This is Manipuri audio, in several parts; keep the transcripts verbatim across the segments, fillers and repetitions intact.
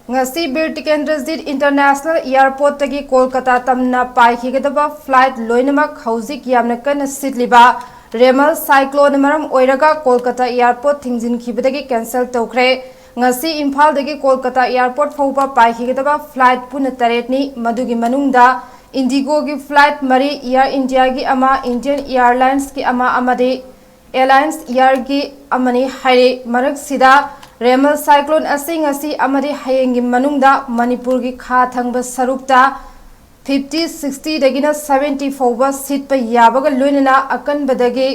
ꯉꯁꯤ ꯕꯤꯔ ꯇꯤꯀꯦꯟꯗ꯭ꯔꯖꯤꯠ ꯏꯟꯇꯔꯅꯦꯁꯅꯦꯜ ꯏꯌꯥꯔꯄꯣꯔꯠꯇꯒꯤ ꯀꯣꯜꯀꯇꯥ ꯇꯝꯅ ꯄꯥꯏꯈꯤꯒꯗꯕ ꯐ꯭ꯂꯥꯏꯠ ꯂꯣꯏꯅꯃꯛ ꯍꯧꯖꯤꯛ ꯌꯥꯝꯅ ꯀꯟꯅ ꯁꯤꯠꯂꯤꯕ ꯔꯦꯃꯜ ꯁꯥꯏꯀ꯭ꯂꯣꯟꯅ ꯃꯔꯝ ꯑꯣꯏꯔꯒ ꯀꯣꯜꯀꯇꯥ ꯏꯌꯥꯔꯄꯣꯔꯠ ꯊꯤꯡꯖꯤꯟꯈꯤꯕꯗꯒꯤ ꯀꯦꯟꯁꯦꯜ ꯇꯧꯈ꯭ꯔꯦ꯫ ꯉꯁꯤ ꯏꯝꯐꯥꯜꯗꯒꯤ ꯀꯣꯜꯀꯇꯥ ꯏꯌꯥꯔꯄꯣꯔꯠ ꯐꯥꯎꯕ ꯄꯥꯏꯈꯤꯒꯗꯕ ꯐ꯭ꯂꯥꯏꯠ ꯄꯨꯟꯅ ꯇꯔꯦꯠꯅꯤ꯫ ꯃꯗꯨꯒꯤ ꯃꯅꯨꯡꯗ ꯏꯟꯗꯤꯒꯣꯒꯤ ꯐ꯭ꯂꯥꯏꯠ ꯃꯔꯤ, ꯏꯌꯥꯔ ꯏꯟꯗꯤꯌꯥꯒꯤ ꯑꯃ, ꯏꯟꯗꯤꯌꯟ ꯏꯌꯥꯔꯂꯥꯏꯟꯁꯀꯤ ꯑꯃ ꯑꯃꯗꯤ ꯑꯦꯂꯥꯏꯟꯁ ꯏꯌꯥꯔꯒꯤ ꯑꯃꯅꯤ ꯍꯥꯏꯔꯤ꯫ ꯃꯔꯛꯁꯤꯗ ꯔꯦꯃꯜ ꯁꯥꯏꯀ꯭ꯂꯣꯟ ꯑꯁꯤ ꯉꯁꯤ ꯑꯃꯗꯤ ꯍꯌꯦꯡꯒꯤ ꯃꯅꯨꯡꯗ ꯃꯅꯤꯄꯨꯔꯒꯤ ꯈꯥ ꯊꯪꯕ ꯁꯔꯨꯛꯇ ꯐꯤꯐꯇꯤ, ꯁꯤꯛꯁꯇꯤꯗꯒꯤꯅ ꯁꯚꯦꯟꯇꯤ ꯐꯥꯎꯕ ꯁꯤꯠꯄ ꯌꯥꯕꯒ ꯂꯣꯏꯅꯅ ꯑꯀꯟꯕꯗꯒꯤ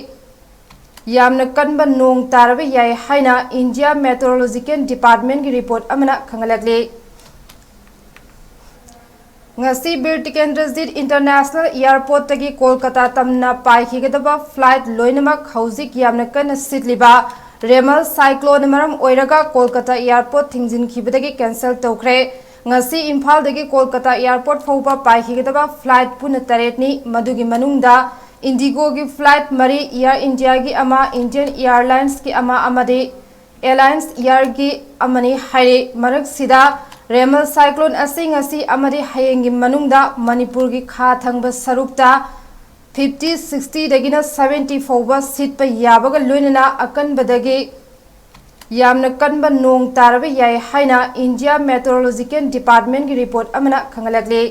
ꯌꯥꯝꯅ ꯀꯟꯕ ꯅꯣꯡ ꯇꯥꯔꯕ ꯌꯥꯏ ꯍꯥꯏꯅ ꯏꯟꯗꯤꯌꯥ ꯃꯦꯇ꯭ꯔꯣꯂꯣꯖꯤꯀꯦꯜ ꯗꯤꯄꯥꯔꯠꯃꯦꯟꯒꯤ ꯔꯤꯄꯣꯔꯠ ꯑꯃꯅ ꯈꯪꯍꯜꯂꯛꯂꯤ꯫ ꯉꯁꯤ ꯕꯤꯔ ꯇꯤꯀꯦꯟꯗ꯭ꯔꯖꯤꯠ ꯏꯟꯇꯔꯅꯦꯁꯅꯦꯜ ꯏꯌꯥꯔꯄꯣꯔꯠꯇꯒꯤ ꯀꯣꯜꯀꯇꯥ ꯇꯝꯅ ꯄꯥꯏꯈꯤꯒꯗꯕ ꯐ꯭ꯂꯥꯏꯠ ꯂꯣꯏꯅꯃꯛ ꯍꯧꯖꯤꯛ ꯌꯥꯝꯅ ꯀꯟꯅ ꯁꯤꯠꯂꯤꯕ ꯔꯦꯃꯜ ꯁꯥꯏꯀ꯭ꯂꯣꯟꯅ ꯃꯔꯝ ꯑꯣꯏꯔꯒ ꯀꯣꯜꯀꯇꯥ ꯏꯌꯥꯔꯄꯣꯔꯠ ꯊꯤꯡꯖꯤꯟꯈꯤꯕꯗꯒꯤ ꯀꯦꯟꯁꯦꯜ ꯇꯧꯈ꯭ꯔꯦ꯫ ꯉꯁꯤ ꯏꯝꯐꯥꯜꯗꯒꯤ ꯀꯣꯜꯀꯇꯥ ꯏꯌꯥꯔꯄꯣꯔꯠ ꯐꯥꯎꯕ ꯄꯥꯏꯈꯤꯒꯗꯕ ꯐ꯭ꯂꯥꯏꯠ ꯄꯨꯟꯅ ꯇꯔꯦꯠꯅꯤ꯫ ꯃꯗꯨꯒꯤ ꯃꯅꯨꯡꯗ ꯏꯟꯗꯤꯒꯣꯒꯤ ꯐ꯭ꯂꯥꯏꯠ ꯃꯔꯤ, ꯏꯌꯥꯔ ꯏꯟꯗꯤꯌꯥꯒꯤ ꯑꯃ, ꯏꯟꯗꯤꯌꯟ ꯏꯌꯥꯔꯂꯥꯏꯟꯁꯀꯤ ꯑꯃ ꯑꯃꯗꯤ ꯑꯦꯂꯥꯏꯟꯁ ꯏꯌꯥꯔꯒꯤ ꯑꯃꯅꯤ ꯍꯥꯏꯔꯤ꯫ ꯃꯔꯛꯁꯤꯗ ꯔꯦꯃꯜ ꯁꯥꯏꯀ꯭ꯂꯣꯟ ꯑꯁꯤ ꯉꯁꯤ ꯑꯃꯗꯤ ꯍꯌꯦꯡꯒꯤ ꯃꯅꯨꯡꯗ ꯃꯅꯤꯄꯨꯔꯒꯤ ꯈꯥ ꯊꯪꯕ ꯁꯔꯨꯛꯇ ꯐꯤꯐꯇꯤ, ꯁꯤꯛꯁꯇꯤꯗꯒꯤꯅ ꯁꯚꯦꯟꯇꯤ ꯐꯥꯎꯕ ꯁꯤꯠꯄ ꯌꯥꯕꯒ ꯂꯣꯏꯅꯅ ꯑꯀꯟꯕꯗꯒꯤ ꯌꯥꯝꯅ ꯀꯟꯕ ꯅꯣꯡ ꯇꯥꯔꯕ ꯌꯥꯏ ꯍꯥꯏꯅ ꯏꯟꯗꯤꯌꯥ ꯃꯦꯇ꯭ꯔꯣꯂꯣꯖꯤꯀꯦꯜ ꯗꯤꯄꯥꯔꯠꯃꯦꯟꯒꯤ ꯔꯤꯄꯣꯔꯠ ꯑꯃꯅ ꯈꯪꯍꯜꯂꯛꯂꯤ꯫